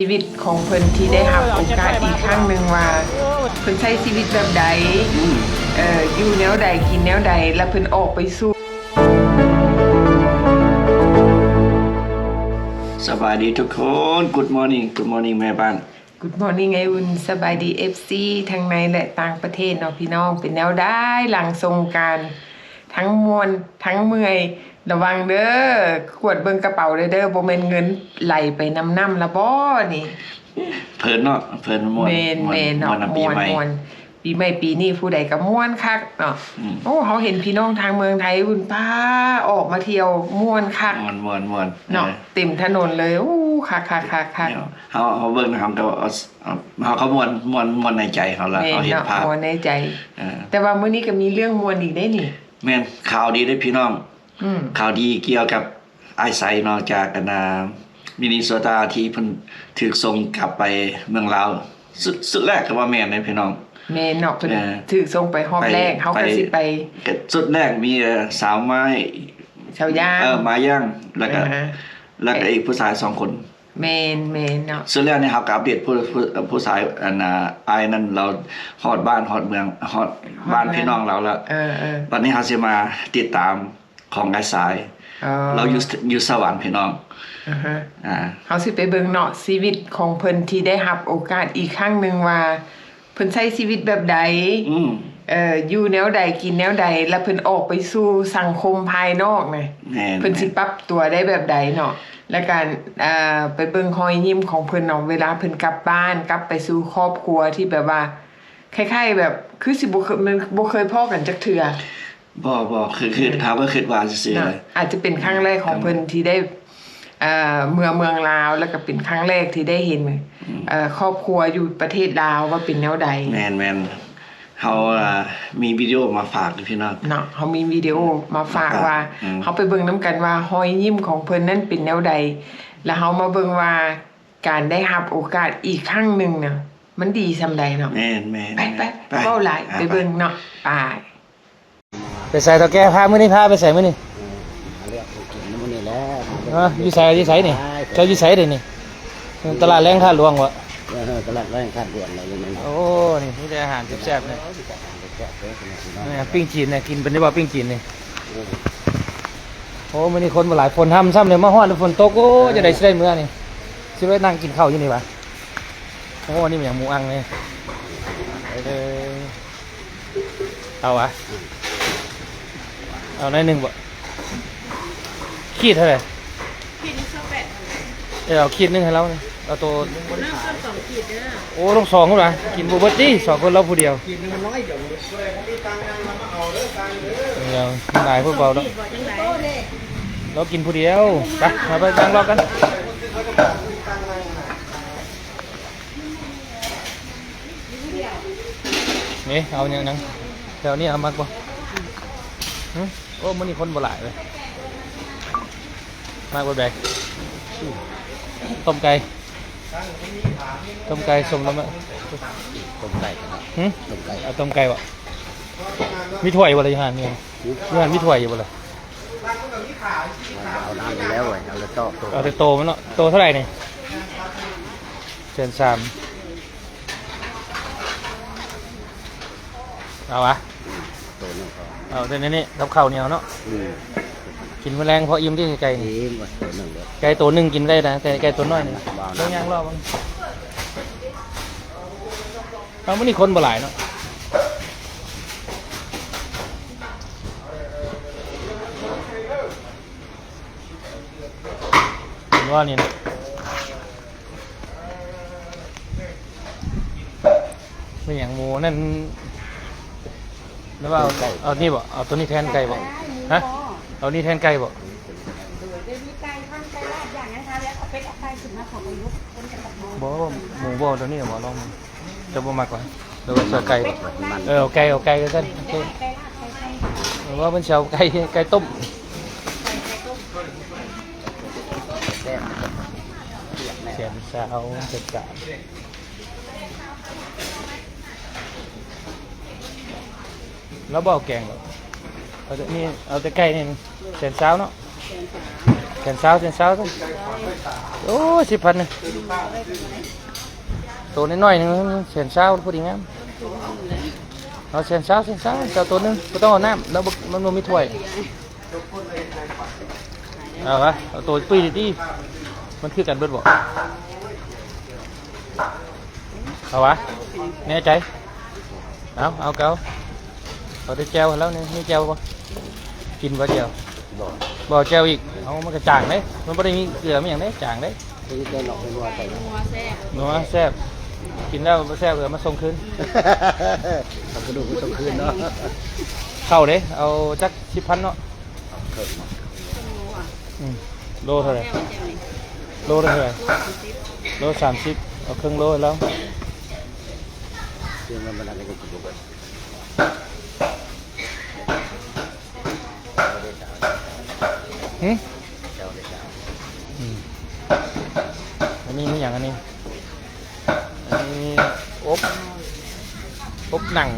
ຊີວິດຂອງເພິ່ນທີ່ໄດ້ຮັບໂອກາດອີກຄັ້ງໜຶ່ງວ່າ ເພິ່ນໃຊ້ຊີວິດແບບໃດ ອືມ ເອີ ຢູ່ແນວໃດ ກິນແນວໃດ ແລ້ວເພິ່ນອອກໄປສູ່ ສະບາຍດີທຸກຄົນ Good morning Good morning ແມ່ບ້ານ Good morning ໄອອຸ່ນ ສະບາຍດີ ເອັຟຊີ ທັງໃນ ແລະ ຕ່າງປະເທດເນາະພີ່ນ້ອງ ເປັນແນວໃດຫຼັງສົງການ ທັງມ່ວນທັງເມື່ອຍ ລະວັງເດີ ກວດເບິ່ງກະເປົາແດ່ເດີ ບໍ່ແມ່ນເງິນໄຫຼໄປນຳນ້ຳລະບໍນີ້ ເພີນເນາະ ເພີນມ່ວນ ແມ່ນ ມ່ວນ ແມ່ນເນາະ ມ່ວນນຳປີໃໝ່ ມ່ວນ ປີໃໝ່ປີນີ້ຜູ້ໃດກະມ່ວນຄັກເນາະ ອືມ ໂອ້ ເຮົາເຫັນພີ່ນ້ອງທາງເມືອງໄທພຸ້ນ ປ້າ ອອກມາທ່ຽວມ່ວນຄັກ ມ່ວນ ມ່ວນ ມ່ວນ ເນາະ ເອີ ເຕັມຖະໜົນເລີຍ ໂອ້ ຄັກໆໆໆ ເຮົາ ເຮົາເບິ່ງນະ ເຮົາກະ ເຮົາກະມ່ວນ ມ່ວນ ມ່ວນໃນໃຈເຮົາລະ ແມ່ນເນາະ ເຮົາເຫັນພາບ ມ່ວນໃນໃຈ ເອີ ແຕ່ວ່າມື້ນີ້ກະມີເລື່ອງມ່ວນອີກເດ້ນີ້ ແມ່ນ ຂ່າວດີເດ້ພີ່ນ້ອງ ອືມ ຂ່າວດີກ່ຽວກັບອ້າຍໄຊເນາະ ຈາກ ອັນນ່າ ມິນນິໂຊຕາ ທີ່ເພິ່ນຖືກສົ່ງກັບໄປເມືອງລາວ ຊຸດ ຊຸດແລກກະວ່າແມ່ນເດ້ພີ່ນ້ອງ ແມ່ນເນາະ ເພິ່ນ ເອີ ຖືກສົ່ງໄປຮອບແລກ ໄປ ເຮົາກະຊິໄປ ໄປ ຊຸດແລກມີ ເອີ ສາວໄມ້ ສາວຢ່າງ ເອີ ມາຢ່າງ ແລ້ວກະ ອ່າຮະ ແລ້ວກະອີກຜູ້ຊາຍສອງຄົນ ແມ່ນ ແມ່ນເນາະ ສຸດແລ້ວນີ້ເຮົາກະອັບເດດຜູ້ ຜູ້ ຜູ້ຊາຍ ອັນນ່າ ອ້າຍນັ້ນລາວຮອດບ້ານຮອດເມືອງ ຮອດ ຮອດບ້ານພີ່ນ້ອງລາວແລ້ວ ເອີ ເອີ ບາດນີ້ເຮົາຊິມາຕິດຕາມຂອງອ້າຍຊາຍ ອໍ ລາວຢູ່ ຢູ່ສະຫວັນພີ່ນ້ອງ ອ່າຮະ ອ່າ ເຮົາຊິໄປເບິ່ງເນາະ ຊີວິດຂອງເພິ່ນທີ່ໄດ້ຮັບໂອກາດອີກຄັ້ງໜຶ່ງວ່າ ເພິ່ນໃຊ້ຊີວິດແບບໃດ ອືມ ເອີ ຢູ່ແນວໃດ ກິນແນວໃດ ແລ້ວເພິ່ນອອກໄປສູ່ສັງຄົມພາຍນອກນະ ແມ່ນ ເພິ່ນຊິ ແມ່ນ ປັບຕົວໄດ້ແບບໃດເນາະ ແລ້ວກະ ເອີ ໄປເບິ່ງຮອຍຍິ້ມຂອງເພິ່ນເນາະ ເວລາເພິ່ນກັບບ້ານ ກັບໄປສູ່ຄອບຄົວທີ່ແບບວ່າ ຄ້າຍໆແບບ ຄືຊິບໍ່ເຄີຍ ບໍ່ເຄີຍພໍ້ກັນຈັກເທື່ອ ບໍ່ ບໍ່ ຄື ຄື ເຮົາກະຄິດວ່າຊື່ໆ ເນາະ ອາດຈະເປັນຄັ້ງແລກຂອງເພິ່ນທີ່ໄດ້ ເອີ ເມືອເມືອງລາວ ແລ້ວກະເປັນຄັ້ງແລກທີ່ໄດ້ເຫັນ ອືມ ເອີ ຄອບຄົວຢູ່ປະເທດລາວວ່າເປັນແນວໃດ ແມ່ນໆ ເຮົາ ເອີ ມີວິດີໂອມາຝາກພີ່ນ້ອງ ເນາະ ເຮົາມີວິດີໂອມາຝາກ ມາຝາກ ວ່າ ອືມ ເຮົາໄປເບິ່ງນຳກັນວ່າຮອຍຍິ້ມຂອງເພິ່ນນັ້ນເປັນແນວໃດ ແລ້ວເຮົາມາເບິ່ງວ່າການໄດ້ຮັບໂອກາດອີກຄັ້ງໜຶ່ງນະ ມັນດີສ່ຳໃດເນາະ ແມ່ນໆໆ ໄປ ໄປ ໄປ ເວົ້າຫຼາຍ ອ່າ ໄປເບິ່ງເນາະ ໄປ. ໄປໃສເຖົ້າແກ່ ພາມື້ນີ້ພາໄປໃສມື້ນີ້ ເອີ ຫາເລື່ອງກິນມື້ນີ້ແຫຼະ ເອີ ຢູ່ໃສ ຢູ່ໃສນີ້ ເຈົ້າຢູ່ໃສເດນີ້ ຕະຫຼາດແລງທາດຫຼວງບໍ ເອີ ຕະຫຼາດແລງທາດຫຼວງແຫຼະຢູ່ນີ້ ໂອ້ ນີ້ມີແຕ່ອາຫານແຊບໆນີ້ ອາຫານແຊບໆເດີພີ່ນ້ອງ ເອີ ປີ້ງຈີນນີ້ ກິນເປັນຢູ່ບໍ່ປີ້ງຈີນນີ້ ເອີ ໂອ້ ມື້ນີ້ຄົນບໍ່ຫຼາຍ ຝົນຮຳຊ້ຳເລີຍ ມາຮອດຝົນຕົກ ໂອ້ ເອີ ຈັ່ງໃດຊິໄດ້ເມືອນີ້ ຊິໄດ້ນັ່ງກິນເຂົ້າຢູ່ນີ້ຫວາ ໂອ້ ອັນນີ້ແມ່ນຫຍັງ ໝູອັ່ງນີ້ ເອີ ເອົາຫວາ ເອົາໜ້ອຍໜຶ່ງບໍ ຂີດເທົ່າໃດ ຂີດໜຶ່ງຊາວແປດ ເອີ ເອົາຂີດໜຶ່ງໃຫ້ລາວນີ້ ເອົາໂຕ ນ້ຳເພີ່ມສອງຂີດເດີ ໂອ້ ຕ້ອງສອງພຸ້ນຫວາ ກິນບໍ່ເບິດຕິ ສອງຄົນລາວຜູ້ດຽວ ຂີດໜຶ່ງມັນນ້ອຍດຽວ ດຽວ ມັນຫຼາຍໂພດເບົາເນາະ ລາວກິນຜູ້ດຽວ ໄປ ເຮົາໄປນັ່ງເລາະກັນ. ນີ້ ເອົາຫຍັງ ແຖວນີ້ເຮົາມັກບໍ່ ຫຶ ໂອ້ ມື້ນີ້ຄົນບໍ່ຫຼາຍເວີຍ ມັກແບບໃດ ຕົ້ມໄກ່ ຕົ້ມໄກ່ ສົ້ມໜໍ່ໄມ້ ຕົ້ມໄກ່ ຫຶ ຕົ້ມໄກ່ ເອົາຕົ້ມໄກ່ບໍ ມີຖ້ວຍບໍ່ລະ ຢູ່ຫັ້ນ ຢູ່ຫັ້ນມີຖ້ວຍຢູ່ບໍ່ລະ ເອົານ້ຳໄປແລ້ວເວີຍ ເອົາແຕ່ໂຕ ເອົາແຕ່ໂຕມັນເນາະ ໂຕເທົ່າໃດນີ້ ແສນສາມ ເອົາຫວາ ໂຕໜຶ່ງພໍ ເອົາແຕ່ນີ້ກັບເຂົ້າໜຽວເນາະ ອືມ ກິນມື້ແລງພໍອີ່ມຕິ ໄກ່ນີ້ ອີ່ມ ໂຕໜຶ່ງເດີ ໄກ່ໂຕໜຶ່ງກິນໄດ້ນະ ແຕ່ໄກ່ໂຕນ້ອຍນີ້ ເບິ່ງຍ່າງເລາະເບິ່ງ ເອົາ ມື້ນີ້ຄົນບໍ່ຫຼາຍເນາະ ເຫັນວ່ານີ້ນະ ແມ່ນຫຍັງ ໝູນັ້ນ ຫຼືວ່າເອົາ ເອົານີ້ບໍ ເອົາໂຕນີ້ແທນໄກ່ບໍ ຮະ ເອົານີ້ແທນໄກ່ບໍ ໂດຍ ເດມີໄກ່ ທັງໄກ່ລາດ ຢ່າງນັ້ນ ຖ້າແລ້ວເອົາເປັດເອົາໄກ່ຂຶ້ນມາ ເຂົາກໍລຸກ ຄົນຈະກັບມາ ບໍ່ ໝູບໍ່ ໂຕນີ້ບໍ່ ລອງ ເຈົ້າບໍ່ມັກຫວາ ຫຼືວ່າເສືອໄກ່ ເອີ ເອົາໄກ່ ເອົາໄກ່ຄືກັນ ໂອເຄ ຫຼືວ່າເພິ່ນຊິເອົາໄກ່ ໄກ່ຕົ້ມ ແສນຊາວ ເຈັດສາມ ລາວບໍ່ເອົາແກງດອກ ເອົາແຕ່ນີ້ ເອົາແຕ່ໄກ່ນີ້ ແສນຊາວເນາະ ແສນຊາວ ແສນຊາວ ແສນຊາວ ໂອ້ ສິບພັນໜຶ່ງ ໂຕນ້ອຍໆໜຶ່ງ ແສນຊາວ ພໍດີງາມ. ເອົາແສນຊາວ ແສນຊາວ ເຈົ້າໂຕໜຶ່ງ ບໍ່ຕ້ອງເອົານ້ຳ ແລ້ວບໍ່ ມັນບໍ່ມີຖ້ວຍ. ເອົາວະ ເອົາໂຕຕຸ້ຍນີ້ຕິ ມັນຄືກັນເບິດບໍ່? ເອົາວະ ແນ່ໃຈ? ເອົາ ເອົາກໍເອົາ ເອົາແຕ່ແຈ່ວໃຫ້ລາວນີ້ ມີແຈ່ວບໍ່? ກິນບໍ່ແຈ່ວ? ບໍ່ ບໍ່ແຈ່ວອີກ. ເອົາ ມັນກໍຈາງເດ້ ມັນບໍ່ໄດ້ມີເກືອມີຫຍັງເດ້ ຈາງເດ້. ເຮັດໃຫ້ນອກເປັນວ່າໄປ ນົວແຊບ ນົວແຊບ ກິນແລ້ວບໍ່ແຊບກໍເອົາມາສົ່ງຄືນ ເອົາກະດູກມາສົ່ງຄືນເນາະ. ເຂົ້າເດ້ ເອົາຈັກສິບພັນເນາະ. ອືມ ໂລເທົ່າໃດ? ໂລເທົ່າໃດ? ໂລສາມສິບ ເອົາເຄິ່ງໂລໃຫ້ລາວ. ຫຶ? ອືມ ອັນນີ້ມີຫຍັງອັນນີ້? ອັນນີ້ອົບ ອົບໜັງ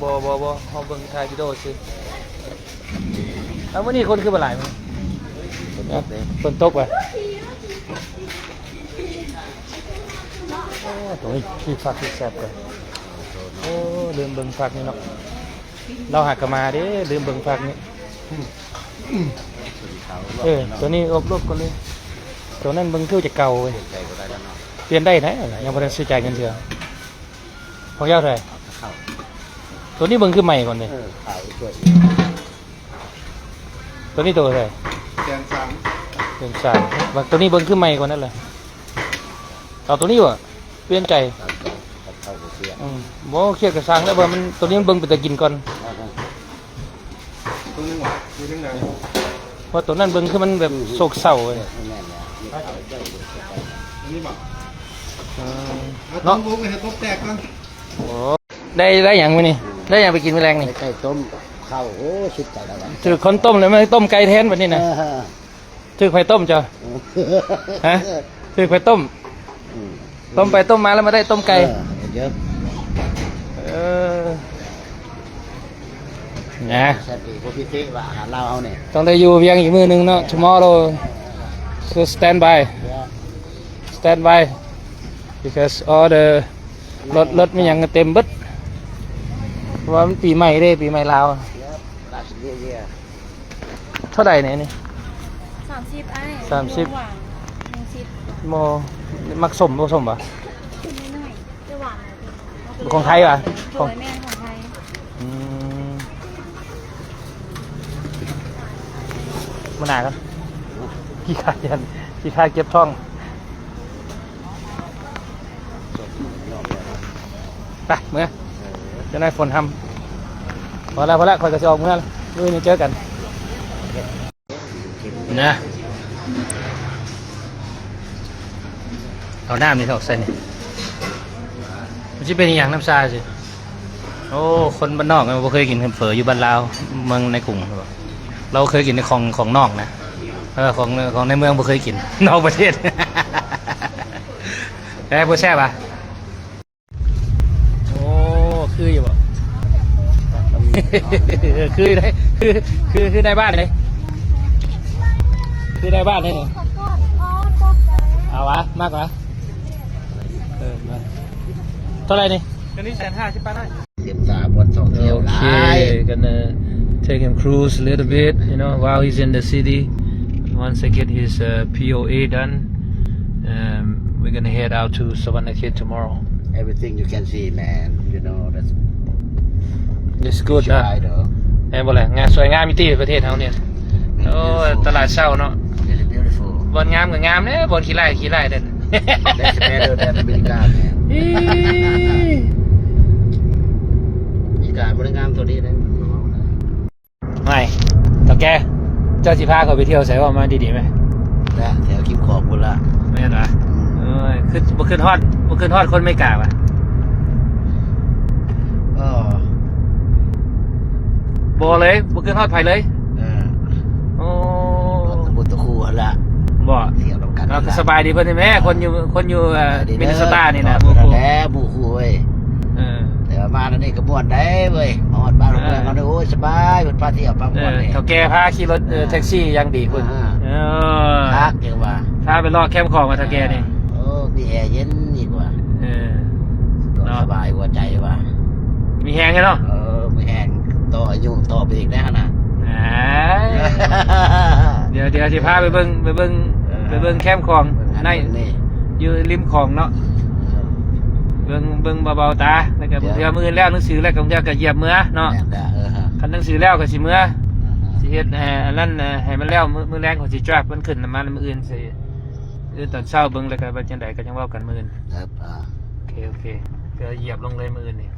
ບໍ່ ບໍ່ ບໍ່ ເຮົາເບິ່ງຖ່າຍວິດີໂອຊື່. ເອົາ ມື້ນີ້ຄົນຄືບໍ່ຫຼາຍມື້ນີ້? ຝົນຕົກເດ້ ຝົນຕົກຫວາ? ໂອ້ ໂຕນີ້ ທີ່ຜັກທີ່ແຊບເກີນ. ໂອ້ ລືມເບິ່ງຜັກນີ້ເນາະ ລາວຫາກະມາເດ້ ລືມເບິ່ງຜັກນີ້. ເອີ ໂຕນີ້ອົບລົບກ່ອນເລີຍ ໂຕນັ້ນເບິ່ງຄືຈະເກົ່າເວີຍ. ປ່ຽນໄດ້ນະ ຍັງບໍ່ໄດ້ຊື້ຈ່າຍເງິນເທື່ອ. ຂອງເຈົ້າເທົ່າໃດ? ໂຕນີ້ເບິ່ງຄືໃໝ່ກ່ອນເດ້. ເອີ ຂາວສວຍ. ໂຕນີ້ໂຕເທົ່າໃດ? ແສນສາມ ແສນສາມ. ບັດໂຕນີ້ເບິ່ງຄືໃໝ່ກວ່ານັ້ນແຫຼະ. ເອົາໂຕນີ້ບໍ່? ປ່ຽນໃຈ. ອືມ ບໍ່ ຄຽດກະຊ່າງແລ້ວ ວ່າມັນ ໂຕນີ້ມັນເບິ່ງເປັນຕາກິນກ່ອນ. ໂຕໜຶ່ງຫວາ? ຢູ່ເທິງໃດ? ເພາະໂຕນັ້ນເບິ່ງຄືມັນແບບໂສກເສົ້າເວີຍ. ແມ່ນແລ້ວ. ອັນນີ້ບໍ່? ເອີ ເອົາ ເນາະ ຕົ້ມບໍ່ ໃຫ້ຕົບແຕກກ່ອນ. ໂອ້ ໄດ້ ໄດ້ຫຍັງມື້ນີ້? ໄດ້ຫຍັງໄປກິນມື້ແລງນີ້? ໄດ້ໄກ່ຕົ້ມ ເຂົ້າ. ໂອ້ ສຸດໃຈແລ້ວ. ຖືກຄົນຕົ້ມແລ້ວ ມາຕົ້ມໄກ່ແທນບັດນີ້ນະ. ເອີ ຖືກໃຜຕົ້ມເຈົ້າ? ຮະ? ຖືກໃຜຕົ້ມ? ອືມ ຕົ້ມໄປຕົ້ມມາແລ້ວມາໄດ້ຕົ້ມໄກ່. ເອີ ເອີ ນະ ແຊບອີກ ບໍ່ຜິດຕິວ່າອາຫານລາວເຮົານີ້. ຕ້ອງໄດ້ຢູ່ວຽງອີກມື້ໜຶ່ງເນາະ tomorrow. So stand by. Yeah. Stand by because all the ລົດ ລົດມີຫຍັງກໍເຕັມເບິດ ເພາະວ່າມັນປີໃໝ່ເດ້ ປີໃໝ່ລາວ. Yep. Last year, yeah. ເທົ່າໃດນີ້ ອັນນີ້? ສາມສິບອ້າຍ. ສາມສິບ. ບໍ່ ມັກສົ້ມບໍ່? ສົ້ມບໍ່? ຂອງໄທຫວາ? ຂອງ ແມ່ນຂອງໄທ. ອືມ ມື້ໜ້າກ່ອນ ຂີ້ຄ້ານ ຂີ້ຄ້ານເຈັບທ້ອງ. ໄປ ເມືອ ເຈົ້ານາຍຝົນຫ້ຳ. ພໍແລ້ວ ພໍແລ້ວ ຂ້ອຍກໍຊິອອກເມືອແລ້ວ ມື້ນີ້ເຈີກັນນະ. ເອົານ້ຳນີ້ອອກໃສ່ນີ້ ມັນຊິເປັນອີ່ຫຍັງ ນ້ຳຊາຊິ. ໂອ້ ຄົນບ້ານນອກບໍ່ເຄີຍກິນເຝີຢູ່ບ້ານລາວ ເມືອງໃນກຸງ ລາວເຄີຍກິນແຕ່ຂອງ ຂອງນອກນະ. ເອີ ຂອງ ຂອງໃນເມືອງບໍ່ເຄີຍກິນ ນອກປະເທດ. ແຕ່ບໍ່ແຊບຫວາ? ໂອ້ ຄືຢູ່ບໍ່? ຄືໄດ໋ ຄື ຄື ຄືນາຍບ້ານເດ ຄືນາຍບ້ານເດນີ້. ເອົາຫວາ? ມັກຫວາ? ເອີ ມາ ເທົ່າໃດນີ້? ຕົວນີ້ແສນຫ້າ ຊິບບາດ. ເກັບຕາບ່ອນທ່ອງທ່ຽວຫຼາຍ. Okay, gonna take him cruise a little bit, you know, while he's in the city. Once I get his, uh, P O A done, um, we're gonna head out to Savanakhet tomorrow. Everything you can see, man, you know, that's It's good ນະ ແມ່ນບໍ່ລະ? ງາມ ສວຍງາມອີ່ຕິປະເທດເຮົານີ້. ໂອ້ ຕະຫຼາດເຊົ້າເນາະ Very beautiful. ບ່ອນງາມກໍງາມແດ່ ບ່ອນຂີ້ຮ້າຍຂີ້ຮ້າຍເດ້. That's better than America, man. ອີ ອາເມລິກາບໍ່ໄດ້ງາມເທົ່ານີ້ເດ້. ໄຫ ເຖົ້າແກ່ ເຈົ້າຊິພາຂ້ອຍໄປທ່ຽວໃສ? ເວົ້າມາດີໆແມ. ແຖວຄິດຂອບພຸ້ນລະ. ແມ່ນຫວາ? ອືມ ເອີຍ ຄືບໍ່ຄິດຮອດ ບໍ່ຄິດຮອດຄົນອາເມລິກາຫວາ? ເອີ ບໍ່ເລີຍ ບໍ່ຄິດຮອດໃຜເລີຍ. ເອີ ໂອ້ ຕະມຸດຕະຄູຫັ້ນລະ. ບໍ່ ທ່ຽວນຳກັນ ເອົາ ກໍສະບາຍດີເພິ່ນແມ່. ຄົນຢູ່ ຄົນຢູ່ ເອີ ມິນເນໂຊຕານີ້ນະ ໝູ່ຄູ່ ແຫຼະ ໝູ່ຄູ່ເອີຍ. ເອີ ເອີ ມາແນວນີ້ກໍມ່ວນໄດ໋ເວີຍ ມາຮອດບ້ານຮອດເມືອງເຮົານີ້ ໂອ້ຍ ສະບາຍ ເພິ່ນພາທ່ຽວພາມ່ວນ ເອີ ນີ້ ເຖົ້າແກ່ພາຂີ່ລົດ ເອີ ເອີ ແທັກຊີຢ່າງດີພຸ້ນ ອ່າ ເອີ ຄັກຈັ່ງວ່າ ພາໄປເລາະແຄມຂອງວ່າ ເຖົ້າແກ່ນີ້ ອ່າ ໂອ້ ມີແອເຢັນອີກວ່າ ເອີ ເນາະ ສະບາຍຫົວໃຈວ່າ ມີແຮງເນາະ ເອີ ມີແຮງ ຕໍ່ອາຍຸຕໍ່ໄປອີກແນ່ຫັ້ນນະ ອ່າ ດຽວ ດຽວຊິພາໄປເບິ່ງ ໄປເບິ່ງ ເອີ ໄປເບິ່ງແຄມຂອງ ເບິ່ງອັນ ໃນ ເບິ່ງນີ້ ຢູ່ລິມຂອງເນາະ ເອີ ເບິ່ງ ເບິ່ງເບົາໆຕາ ແລ້ວກໍບາງເທື່ອມື້ອື່ນແລ້ວໜັງສືແລ້ວ ບາງເທື່ອກໍຢຽບເມືອ ເນາະ ແມ່ນແລ້ວ ເອີ ຄັນໜັງສືແລ້ວກໍຊິເມືອ ເອີ ເອີ ຊິເຮັດໃຫ້ອັນນັ້ນ ໃຫ້ມັນແລ້ວ ມື້ ມື້ແລງຂ້ອຍຊິ drive ມັນຂຶ້ນນຳມາມື້ອື່ນຊິ ອື່ນຕອນເຊົ້າເບິ່ງ ແລ້ວກໍວ່າຈັ່ງໃດກໍຍັງເວົ້າກັນມື້ອື່ນ ເອີ ອ່າ ໂອເຄ ໂອເຄ ກໍຢຽບລົງເລີຍມື້ອື່ນນີ້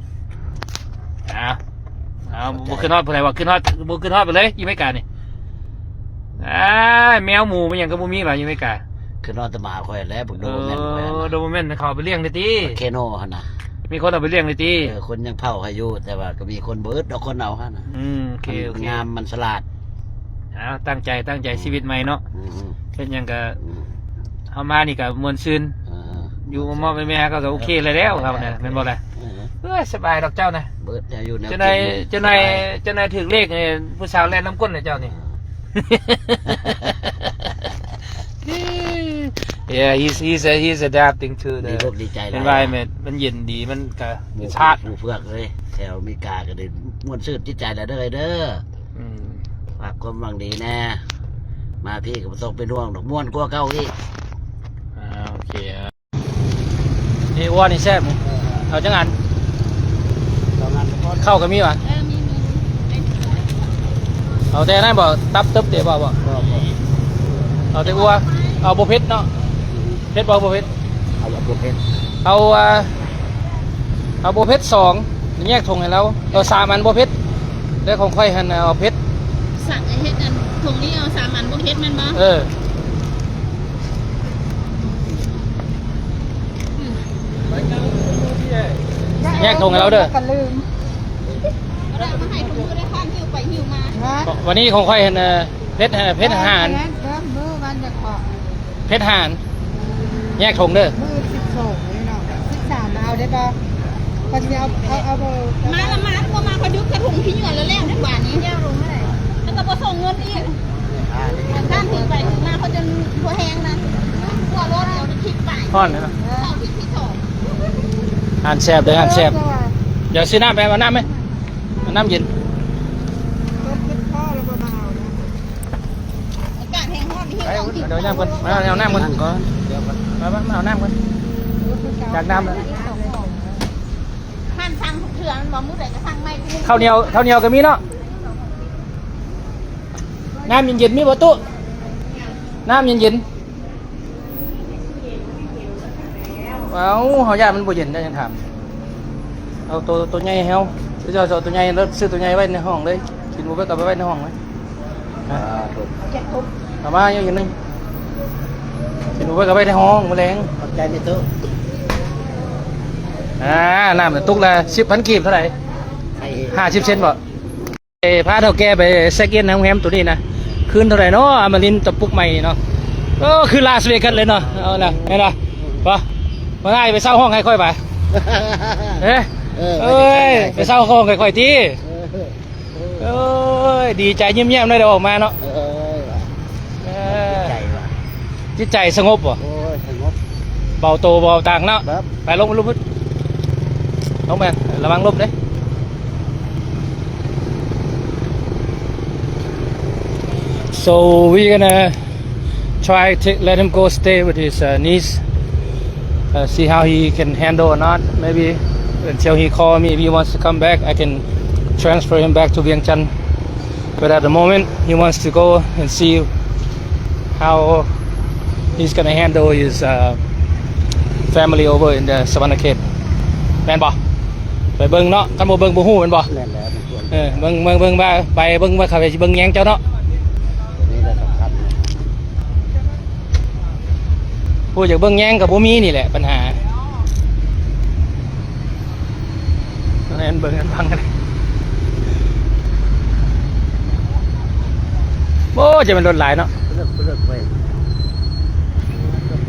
ເອົາ ເອົາ ເຂົ້າໃຈ ບໍ່ຂຶ້ນຮອດຜູ້ໃດວ່າ ຂຶ້ນຮອດ ບໍ່ຂຶ້ນຮອດໄປເລີຍ ຢູ່ອາເມລິການີ້ ອ້າຍ ແມວໝູແມ່ນຫຍັງກໍບໍ່ມີວ່າ ຢູ່ອາເມລິກາ ຂຶ້ນຮອດແຕ່ໝາຂ້ອຍແຫຼະ ພວກໂດເບອແມນຂ້ອຍຫັ້ນນະ ໂດເບອແມນເຂົາເອົາໄປລ້ຽງເດ້ຕິ ເຄໂນຫັ້ນນະ ມີຄົນເອົາໄປລ້ຽງເດ້ຕິ ເອີ ຄົນຍັງເຝົ້າໃຫ້ຢູ່ ແຕ່ວ່າກໍມີຄົນ ບໍ່ອຶດດອກ ຄົນເອົາຫັ້ນນະ ອືມ ໂອເຄ ມັນ ໂອເຄ ງາມ ມັນສະຫຼາດ ເອົາ ຕັ້ງໃຈ ຕັ້ງໃຈ ອືມ ຊີວິດໃໝ່ເນາະ ອືມ ເຮັດຫຍັງກໍ ອືມ ເຮົາມານີ້ກໍມ່ວນຊື່ນ ເອີ ຢູ່ມອບໆແມ່ໆ ເຂົາກໍໂອເຄແລ້ວ ເອີ ເຮົານະ ເອີ ແມ່ນບໍ່ລະ ເອີ ເອີຍ ສະບາຍດອກເຈົ້ານະ ເບີດແນວຢູ່ແນວກິນ ເຈົ້ານາຍ ເຈົ້ານາຍ ເຈົ້ານາຍຖືກເລກນີ້ ຜູ້ສາວແລ່ນນຳກົ້ນເລີຍເຈົ້ານີ້ Yeah, he's, he's, he's adapting to the ດີອົກດີໃຈຫຼາຍ environment ມັນເຢັນດີ ມັນກໍ ໝູ່ ຊາດ ໝູ່ເພື່ອນເອີຍ ແຖວອາເມລິກາກໍໄດ້ມ່ວນຊື່ນຈິດໃຈແລ້ວເດີ ເອີຍເດີ ອືມ ຝາກຄວາມຫວັງດີແດ່ ມາພີ້ກໍບໍ່ຕ້ອງເປັນຫ່ວງດອກ ມ່ວນກວ່າເກົ່າອີກ ອ່າ ໂອເຄ ນີ້ ອັວນີ້ແຊບນີ້ ເອີ ເອົາຈັກອັນ ສອງອັນ ເຂົ້າກໍມີຫວາ ເອີ ມີ ມີ ເອົາແຕ່ນັ້ນບໍ່ ຕັບຕຶບເດບໍ່ ບໍ່ ບໍ່ ບໍ່ ເອົາແຕ່ອັວ ເອົາບໍ່ເຜັດເນາະ ເຜັດບໍ່ ບໍ່ເຜັດ ເອົາບໍ່ເຜັດ ເອົາ ອ່າ ເອົາບໍ່ເຜັດສອງ ແຍກຖົງໃຫ້ລາວ ເອົາສາມອັນບໍ່ເຜັດ ແຕ່ຂອງຂ້ອຍຫັ້ນເອົາເຜັດ ສັ່ງໃຫ້ເຮັດອັນຖົງນີ້ເອົາສາມອັນບໍ່ເຜັດແມ່ນບໍ່ ເອີ ແຍກຖົງໃຫ້ລາວເດີ ກໍລືມ ເອົາມາໃຫ້ທຸກມື້ໄດ້ ຂ້ານຫິ້ວໄປຫິ້ວມາ ວັນນີ້ຂອງຂ້ອຍຫັ້ນ ເອີ ເຜັດ ເຜັດອາຫານ ເອີ ມື້ວັນຈະເຄາະ ເຜັດຫານ ແຍກຖົງເດີ ມື້ສິບສອງນີ້ເນາະ ສິບສາມມາເອົາໄດ້ບໍ່ ຂ້ອຍຊິເອົາ ເອົາ ເອົາບໍ່ ມາລະມາ ບໍ່ມາ ຂ້ອຍດຶກກະຖົງຂີ້ຫຍວນແລ້ວ ແລ້ວໃນບ້ານນີ້ ແລ້ວລົງເທົ່າໃດ ແລ້ວກໍບໍ່ສົ່ງເງິນອີກ ຂ້ານຖືໄປຖືມາ ຂ້ອຍຈົນບໍ່ແຮງນະ ຫົວລົດເອົາທີ່ຄິດໄປ ຮ້ອນເນາະ ເອີ ເອົາທີ່ຄິດສອງ ອາຫານແຊບເດີ ອາຫານແຊບ ເອີ ດຽວຊື້ນ້ຳໄປ ເອົານ້ຳໄປ ເອົານ້ຳເຢັນ ລົດເຈັບຄໍແລ້ວບໍ່ມາເອົານະ. ອາກາດແຮງຮ້ອນນີ້ເຮັດຂອງກິນ ເອົານ້ຳກ່ອນ ມາເອົານ້ຳກ່ອນ ນັ້ນກ່ອນ ດຽວກ່ອນ ມາ ມາ ມາເອົານ້ຳກ່ອນ ຢາກນ້ຳແລ້ວ ຮ້ານສັ່ງທຸກເທື່ອ ແມ່ນບໍ່? ມື້ໃດກໍສັ່ງໃໝ່ ເຂົ້າໜຽວ ເຂົ້າໜຽວກໍມີເນາະ ນ້ຳເຢັນໆ ມີບໍ່ຕູ້? ນ້ຳເຢັນໆ ເອົ້າ ເຮົາຢ້ານມັນບໍ່ເຢັນ ເຈົ້າຍັງຖາມ ເອົາໂຕ ໂຕໃຫຍ່ໃຫ້ເຮົາ ເຈົ້າເອົາໂຕໃຫຍ່ ແລ້ວຊື້ໂຕໃຫຍ່ໄວ້ໃນຫ້ອງເລີຍ ກິນບໍ່ເບິດກໍເອົາໄປໄວ້ໃນຫ້ອງເລີຍ ອ່າ ເອົາມາຢູ່ ຢູ່ໜຶ່ງ ກິນບໍ່ເບິດກໍໄວ້ໃນຫ້ອງ ມື້ແລງ ຂອບໃຈແມ່ຕູ້ ອ່າ ນ້ຳຕຸກລະສິບພັນກີບ ເທົ່າໃດ? ຫ້າສິບເຊັນບໍ່? ເອີ ພາເຖົ້າແກ່ໄປເຊັກອິນໃນໂຮງແຮມໂຕນີ້ນະ ຄືນເທົ່າໃດເນາະ ອາມາລິນຕະປຸກໃໝ່ນີ້ເນາະ ໂອ້ ຄືລາສເວກັສເລີຍເນາະ ເອົາລະ ແມ່ນບໍ່? ບໍ່ ບໍ່ໄດ້ໄປເຊົ່າຫ້ອງໃຫ້ຂ້ອຍບາດ ເອີ ເອີ ເອີຍ ໄປເຊົ່າຫ້ອງໃຫ້ຂ້ອຍຕິ ເອີ ໂອ້ຍ ດີໃຈຍິ້ມແຍ້ມໄດ້ອອກມາເນາະ ເອີ ເອີ ຈິດໃຈວ່າ ຈິດໃຈສະຫງົບບໍ່? ໂອ້ຍ ສະຫງົບ ເບົາໂຕເບົາຕັງເນາະ ແບບ ໄປລົງ ລົງ ລົງໄປ ລະວັງລົມເດ້. So we gonna try to let him go stay with his, uh, niece, uh, see how he can handle or not. Maybe until he call me, if he wants to come back, I can transfer him back to Vientiane. But at the moment, he wants to go and see how he's gonna handle his, uh, family over in the Savannah Cape. ແມ່ນບໍ່? ໄປເບິ່ງເນາະ ຄັນບໍ່ເບິ່ງບໍ່ຮູ້ແມ່ນບໍ່? ແມ່ນແລ້ວ ເອີ ເບິ່ງ ເບິ່ງ ເບິ່ງວ່າ ໄປເບິ່ງວ່າເຂົາຊິເບິ່ງແຍງເຈົ້າເນາະ. ຕົວນີ້ແຫຼະສຳຄັນ. ຜູ້ຢາກເບິ່ງແຍງກໍບໍ່ມີ ນີ້ແຫຼະບັນຫາ. ແມ່ນ ເບິ່ງກັນຟັງກັນ. ໂອ້ ຈະແມ່ນລົດຫຼາຍເນາະ. ເລິກ ເລິກເວີຍ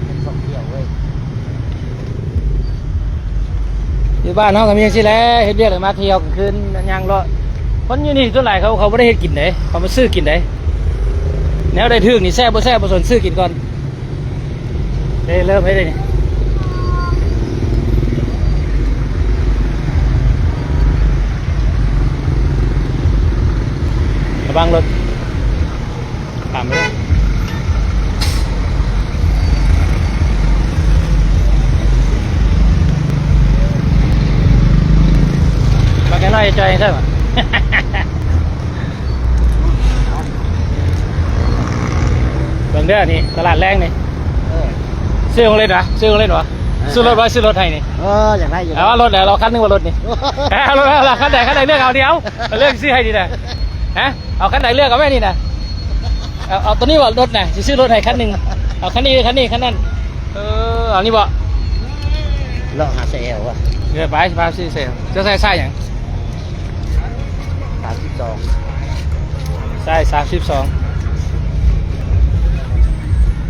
ເປັນສອງທ່ຽວເວີຍ. ເອັ ບ້ານເຮົາກໍມີຈັ່ງຊີ້ແຫຼະ ເຮັດວຽກແລ້ວມາທ່ຽວກາງຄືນ ຍ່າງເລາະ. ຄົນຢູ່ນີ້ສ່ວນຫຼາຍເຂົາ ເຂົາບໍ່ໄດ້ເຮັດກິນເດ້ ເຂົາມາຊື້ກິນເດ້. ແນວໃດຖືກນີ້ແຊບບໍ່ແຊບບໍ່ສົນ ຊື້ກິນກ່ອນ. ເດ້ ເລີ່ມໄດ້ເດ້ນີ້ ລະວັງລົດ. ຕາມໄປເລີຍ ບັກນ້ອຍຈ່ອຍໃຊ່ບໍ່? ເບິ່ງເດີ ນີ້ຕະຫຼາດແລງນີ້ ເອີ ຊື້ຂອງເຫຼັ້ນຫວາ? ຊື້ຂອງເຫຼັ້ນຫວາ? ເອີ ຊື້ລົດບໍ່? ຊື້ລົດໃຫ້ນີ້ ເອີ ຢາກໄດ້ຢູ່ ເອົາລົດແລ້ວ ເອົາຄັນໜຶ່ງວ່າລົດນີ້ ເອົາລົດແລ້ວ ຄັນໃດ ຄັນໃດເລືອກເອົາ ດຽວເລືອກຊື້ໃຫ້ນີ້ນະ ຮະ? ເອົາຄັນໃດເລືອກເອົາແມ່ນີ້ນະ ເອົາ ເອົາໂຕນີ້ບໍ່ ລົດນະ ຊິຊື້ລົດໃຫ້ຄັນໜຶ່ງ ເອົາຄັນນີ້ ຄັນນີ້ ຄັນນັ້ນ ເອີ ເອົານີ້ບໍ່? ເລາະຫາສາຍແອວວ່າ ເອີ ໄປ ຊິພາຊື້ສາຍແອວ ເຈົ້າໃສ່ສາຍຫຍັງ? ສາມສິບສອງ ໃສ່ສາມສິບສອງ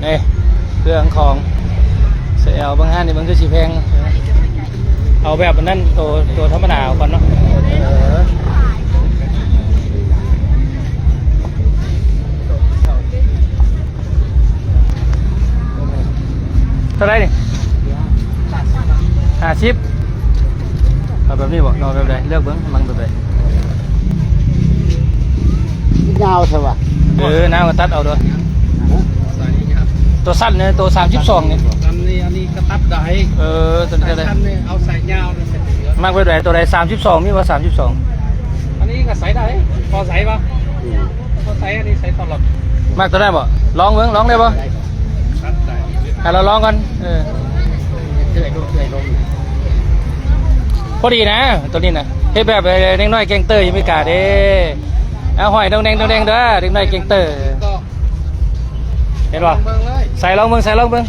ນີ້ເຄື່ອງຂອງສາຍແອວ ເບິ່ງຮ້ານນີ້ ເບິ່ງຄືຊິແພງ ເອົາແບບອັນນັ້ນ ໂຕ ໂຕທຳມະດາເອົາກ່ອນເນາະ ເອີ. ເທົ່າໃດນີ້? ຫ້າສິບ ເອົາແບບນີ້ບໍ່? ເອົາແບບໃດ? ເລືອກເບິ່ງມັນແບບໃດ? ຍາວແທ້ຫວາ? ເອີ ນາງກໍຕັດເອົາໂລດ ໂຕສັ້ນນີ້ ໂຕສາມສິບສອງນີ້ ອັນນີ້ ອັນນີ້ກໍຕັດໄດ້ ເອີ ໂຕນີ້ກໍໄດ້ ສາຍສັ້ນນີ້ເອົາສາຍຍາວ ມັກແບບໃດ? ໂຕໃດ ສາມສິບສອງ ມີບໍ່ ສາມສິບສອງ? ອັນນີ້ກໍໃສ່ໄດ້ ພໍໃສ່ບໍ່? ອືມ ພໍໃສ່ ອັນນີ້ໃສ່ຕະຫຼອດ ມັກໂຕນັ້ນບໍ່? ລອງເບິ່ງ ລອງໄດ້ບໍ່? ໃຫ້ລາວລອງກ່ອນ ເອີ ພໍດີນະ ໂຕນີ້ນະ ເຮັດແບບເດັກນ້ອຍແກງເຕີຢູ່ອາເມລິກາເດ້ ເອົາຫ້ອຍດົງແດງ ດົງແດງເດີ ເດັກນ້ອຍແກງເຕີ ເຫັນບໍ່? ໃສ່ລອງເບິ່ງ ໃສ່ລອງເບິ່ງ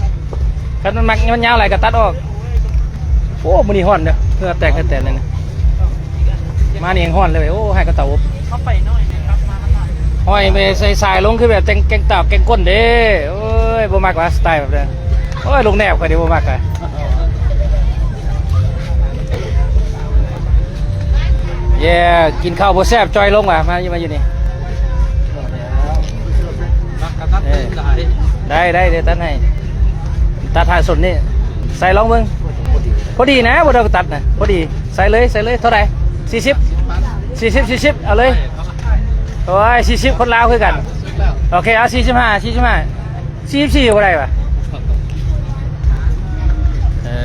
ຄັນມັນມັກ ມັນຍາວຫຼາຍກໍຕັດອອກ. ໂອ້ ມື້ນີ້ຮ້ອນເດີ ເຫື່ອແຕກເຫື່ອແຕນເລີຍນະ ມານີ້ແຮງຮ້ອນເລີຍ. ໂອ້ ໃຫ້ກະເຕົາອົບ ເຂົາໄປໜ້ອຍໜຶ່ງ ກັບມາຫຼາຍ ຫ້ອຍໄປໃສ່ສາຍລົງ ຄືແບບແກງ ແກງຕາບແກງກົ້ນເດ້. ໂອ້ຍ ບໍ່ມັກວ່າສະໄຕແບບນັ້ນ ໂອ້ຍ ລຸງແນບຂ້ອຍນີ້ບໍ່ມັກວ່າ. ແຍ່ ກິນເຂົ້າບໍ່ແຊບ ຈ່ອຍລົງວ່າ ມາຢູ່ ມາຢູ່ນີ້ ເອີ ໄດ້ ໄດ້ ດຽວຕັດໃຫ້ ຕັດຫ້າສົ້ນນີ້ ໃສ່ລອງເບິ່ງ ພໍດີນະ ບໍ່ຕ້ອງຕັດນະ ພໍດີ ໃສ່ເລີຍ ໃສ່ເລີຍ ເທົ່າໃດ? ສີ່ສິບ ສີ່ສິບ ສີ່ສິບ ເອົາເລີຍ. ໂອ້ຍ ສີ່ສິບ ຄົນລາວຄືກັນ ໂອເຄ ເອົາ ສີ່ສິບຫ້າ ສີ່ສິບຫ້າ ສີ່ສິບສີ່ ບໍ່ໄດ້ຫວາ? ເອີ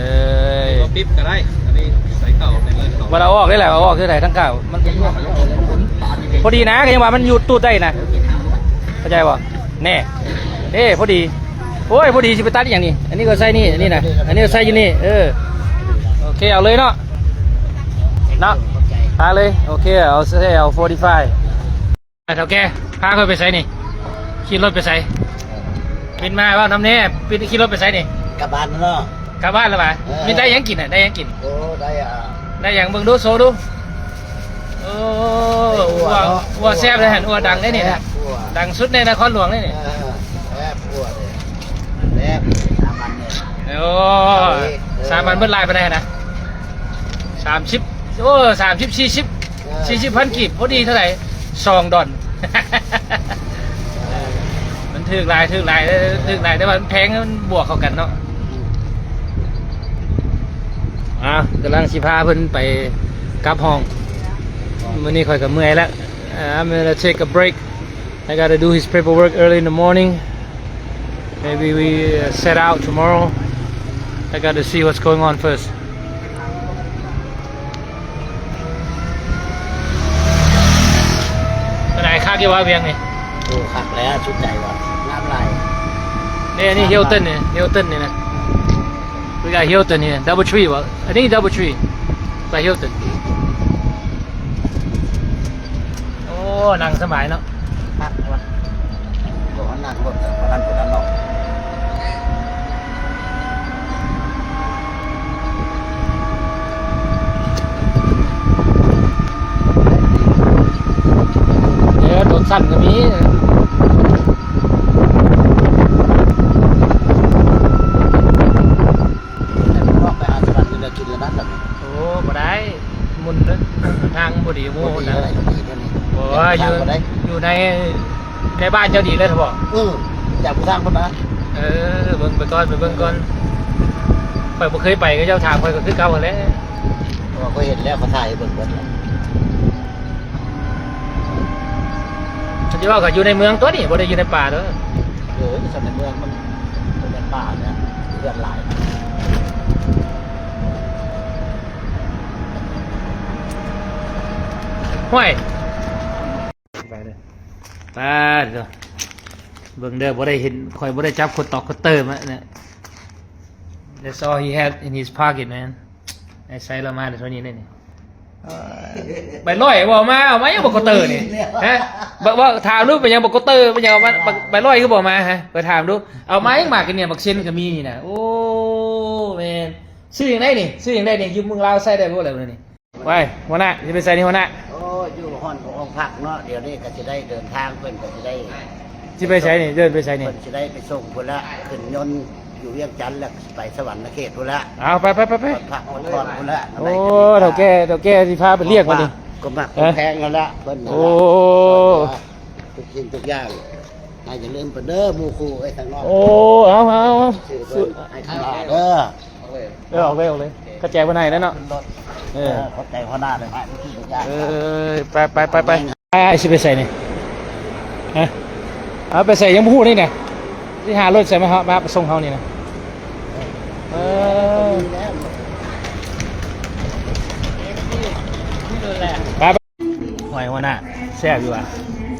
ຍ ບໍ່ປິບກໍໄດ້ ອັນນີ້ໃສ່ເຂົ້າໄປເລີຍ ບໍ່ໄດ້ເອົາອອກເດ້ແຫຼະ ເອົາອອກຄືໃດ ທາງເກົ່າມັນ ພໍດີນະ ກໍຍັງວ່າມັນຢູ່ຕູດໄດ້ນະ ເຂົ້າໃຈບໍ່? ແນ່ ເອີ ພໍດີ ໂອ້ຍ ພໍດີ ຊິໄປຕັດອີ່ຫຍັງນີ້ ອັນນີ້ກໍໃສ່ນີ້ ອັນນີ້ນະ ອັນນີ້ກໍໃສ່ຢູ່ນີ້ ເອີ ໂອເຄ ເອົາເລີຍເນາະ ເນາະ ປາເລີຍ ໂອເຄ ເອົາ ເອົາ ສີ່ສິບຫ້າ. ເຖົ້າແກ່ ພາຂ້ອຍໄປໃສນີ້? ຂີ່ລົດໄປໃສ? ເອີ ບິນມາເວົ້ານຳແດ່ ບິນຂີ່ລົດໄປໃສນີ້? ກັບບ້ານເນາະ ກັບບ້ານແລ້ວຫວາ? ເອີ ມີໄດ້ຫຍັງກິນນະ? ໄດ້ຫຍັງກິນ? ໂອ້ ໄດ້ ອ່າ ໄດ້ຫຍັງ? ເບິ່ງດູ ໂຊດູ ໂອ້ ໄດ້ ອັ່ວ ອັ່ວເນາະ ອັ່ວແຊບເລີຍຫັ້ນ ອັ່ວດັງເດ້ນີ້ນະ ອັ່ວ ດັງສຸດໃນນະຄອນຫຼວງເດ້ນີ້ ເອີ ແຊບ ອັ່ວເດ້ ແຊບ ສາມອັນນີ້ ໂອ້ ເອີ ສາມອັນເບິດຫຼາຍປານໃດຫັ້ນນະ? ສາມສິບ ໂອ້ ສາມສິບ ສີ່ສິບ ເອີ ສີ່ສິບພັນກີບ ພໍດີເທົ່າໃດ? ສອງດອນ ເອີ ມັນຖືກຫຼາຍ ຖືກຫຼາຍ ຖືກຫຼາຍ ແຕ່ວ່າມັນແພງ ມັນບວກເຂົ້າກັນເນາະ ອ່າ ກຳລັງຊິພາເພິ່ນໄປກັບຫ້ອງ ມື້ນີ້ຂ້ອຍກໍເມື່ອຍແລ້ວ I'm gonna take a break. I gotta do his paperwork early in the morning. Maybe we, uh, set out tomorrow. I gotta see what's going on first. ປານໃດ ຄັກຢູ່ຫວາວຽງນີ້? ໂອ້ ຄັກແລ້ວ ສຸດໃຈຫວາ ງາມຫຼາຍ ນີ້ ນີ້ Hilton ນີ້ Hilton ນີ້ນະ We got Hilton here. Doubletree ຫວາ? I think Doubletree. By Hilton. ໂອ້ ນັ່ງສະບາຍເນາະ ຄັກວ່າ ບໍ່ນັ່ງລົດ ບໍ່ທັນຜູ້ນັ້ນເນາະ ເອີ ລົດສັ້ນກໍມີ. ແຕ່ບໍ່ອອກໄປຫາສະຫວັນ ເງິນເດືອນກິນລະນັ້ນແຫຼະ ໂອ້ ບໍ່ໄດ້ ບໍ່ດີໝູ່ນະ. ບໍ່ດີເດ້ນີ້. ບໍ່ ຢູ່ ຢູ່ໃນ ໃນບ້ານເຈົ້າດີເລີຍເຖາະ. ເອີ ຢາກຜູ້ຊ່າງເພິ່ນມາ. ເອີ ເບິ່ງໄປກ່ອນ ໄປເບິ່ງກ່ອນ. ຂ້ອຍບໍ່ເຄີຍໄປ ເຂົາເຈົ້າຖາມຂ້ອຍກໍຄືເກົ່າຫັ້ນແຫຼະ. ເພາະວ່າຂ້ອຍເຫັນແລ້ວ ເຂົາຖ່າຍໃຫ້ເບິ່ງເບິດແລ້ວ. ຄັນຊິເວົ້າກໍຢູ່ໃນເມືອງຕົວນີ້ ບໍ່ໄດ້ຢູ່ໃນປ່າເດີ. ເອີ ຊັ້ນໃນເມືອງມັນບໍ່ແມ່ນປ່າແລ້ວ ເຮືອນຫຼາຍ. ຫ້ວຍ ໄປເດີ ໄປເດີ. ເບິ່ງເດີ ບໍ່ໄດ້ເຫັນ ຂ້ອຍບໍ່ໄດ້ຈັບຄົດຕອກຄົດເຕີມາເນຍ. That's all he had in his pocket, man. ໄອ້ໄຊລາວມາເທົ່ານີ້ເດ້ນີ້. ເອີ ໃບຮ້ອຍບໍ່ເອົາມາ ເອົາມາຫຍັງບັກກະເຕີນີ້ ຮະ? ບໍ່ ບໍ່ ຖາມດູເປັນຫຍັງບັກກະເຕີ ເປັນຫຍັງເອົາມາ ບັກ ໃບຮ້ອຍຄືບໍ່ເອົາມາ ຮະ? ໄປຖາມດູ ເອົາມາຫຍັງໝາກກະເໜ່ຍ ບັກເຊັນກໍມີນີ້ນະ. ໂອ້ ແມ່ນ. ຊື້ຫຍັງໄດ້ນີ້ ຊື້ຫຍັງໄດ້ນີ້ ຢູ່ເມືອງລາວໃຊ້ໄດ້ບໍ່ລະນີ້? ໄປ ຫົວໜ້າ ຊິໄປໃສນີ້ຫົວໜ້າ? ໂອ້ ຢູ່ຮ້ອນຂອງພັກເນາະ ດຽວນີ້ກໍຊິໄດ້ເດີນທາງ ເພິ່ນກໍຊິໄດ້ ຊິໄປໃສນີ້ ເດີນໄປໃສນີ້? ເພິ່ນຊິໄດ້ໄປສົ່ງພຸ້ນລະ ຂຶ້ນຍົນຢູ່ວຽງຈັນ ແລ້ວໄປສະຫວັນນະເຂດພຸ້ນລະ. ເອົາ ໄປ ໄປ ໄປ ໄປ ພັກຜ່ອນພຸ້ນລະ. ໂອ້ ເຖົ້າແກ່ ເຖົ້າແກ່ຊິພາໄປລ້ຽງບັດນີ້ ກໍມັກ ຮະ? ແພງຫັ້ນລະເພິ່ນ. ໂອ້ ທຸກສິ່ງທຸກຢ່າງ ໃຫ້ຢ່າລືມເພິ່ນເດີ ໝູ່ຄູ່ເອີຍ ທາງນອກ. ໂອ້ ເອົາ ເອົາ ເອົາ ໃຫ້ເພິ່ນເດີ. ເອີ ອອກເລີຍ ອອກເລີຍ ຂອບໃຈຫົວໜ້າແລ້ວເນາະ. ເອີ ຂອບໃຈຫົວໜ້າເດີ. ເອີ ໄປ ໄປ ໄປ ໄປ. ອ້າຍຊິໄປໃສນີ້ ຮະ? ເອົາໄປໃສຍັງບໍ່ຮູ້ເດ້ນະ. ຊິຫາລົດໃສມາ ມາໄປສົ່ງເຮົານີ້ນະ. ເອີ ໄປ ໄປ. ຫອຍຫົວໜ້າ ແຊບຢູ່ຫວາ?